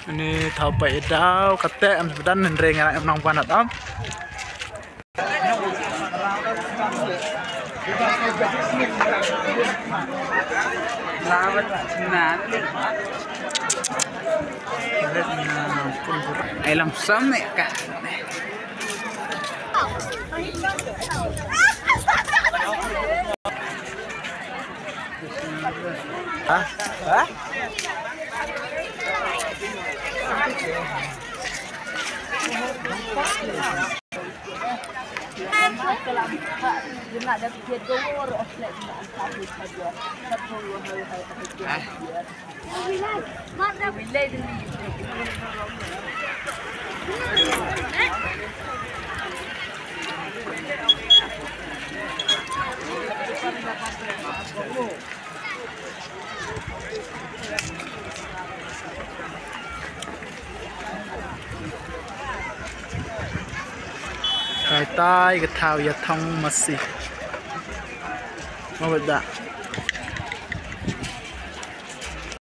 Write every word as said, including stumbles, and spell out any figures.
Ni thaw pa i daw kate em sebedan nendreng ngarang em nong panat am. Lawat na. Ai lam sam ka. Ha? Ha? Tai tai ka thaw ïa thong masi. Mo ba da.